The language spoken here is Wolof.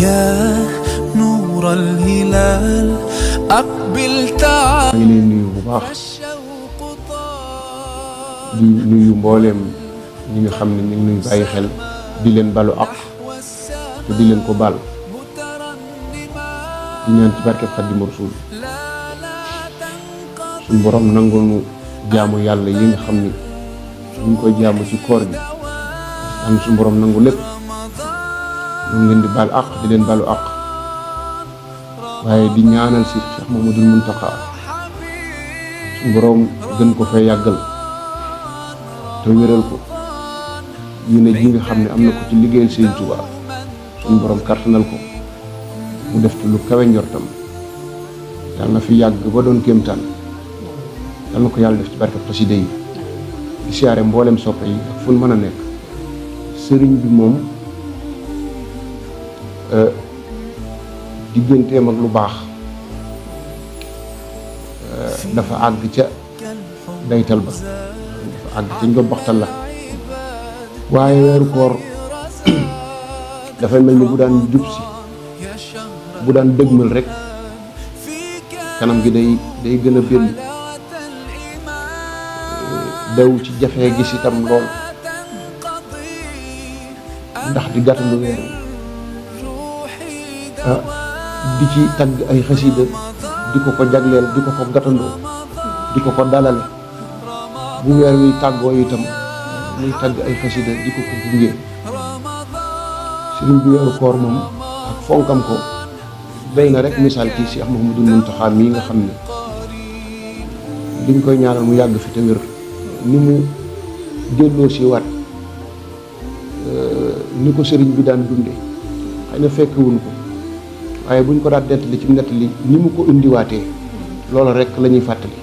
يا نور الهلال أقبل تعال ngi lay nuyu bu baax di nuyu mbooleem ñi nga xam ne ñu ngi nuy bàyyi xel di leen balu ak te di leen ko bal di ñaan ci barkeb Xaadimu Rasuul suñu borom nangul nu jaamu yàlla yi nga xam ni ñu ngi koy jaamu ci koor gi am suñu borom nangu lépp ñu ngi leen di bal ak di leen balu ak waaye di ñaanal si Cheikh Mouhamadoul Mountakha suñu borom gën ko fee yàggal te wéral ko yéene ji nga xam ne am na ko ci liggéeyal Sëriñ Tuubaa suñu borom kartanal ko mu def ci lu kawe njortam yàlla na fi yàgg ba doon kéemtaan yàlla na ko yàlla def ci barke xasida yi di siyaare mboolem soppe yi ak fu mën a nekk sëriñ bi moom digganteem ak lu baax dafa àgg ca daytal ba dafa àgg ca njobbaxtal la waaye weeru koor dafay mel ni bu daan jub si bu daan dëgmal rek kanam gi day gën a belli daw ci jafee gis itam lool ndax di gàttalu weer di ci tagg ay xasida di ko jagleel di ko gàttandoo di ko dalale bu weer wi tàggoo itam muy tagg ay xasida di ko gunge sëriñ bi weeru koor moom ak fonkam ko doy na rek misaal ci Cheikh Mouhamadoul Mountakha mii nga xam ne liñ koy ñaanal mu yàgg fi te wér ni mu delloo si waat ni ko sëriñ bi daan dunde xëy na fekkewuñ ko waaye buñ ko daan nettali ci nettali ni mu ko indiwaatee loolu rek la ñuy fàttali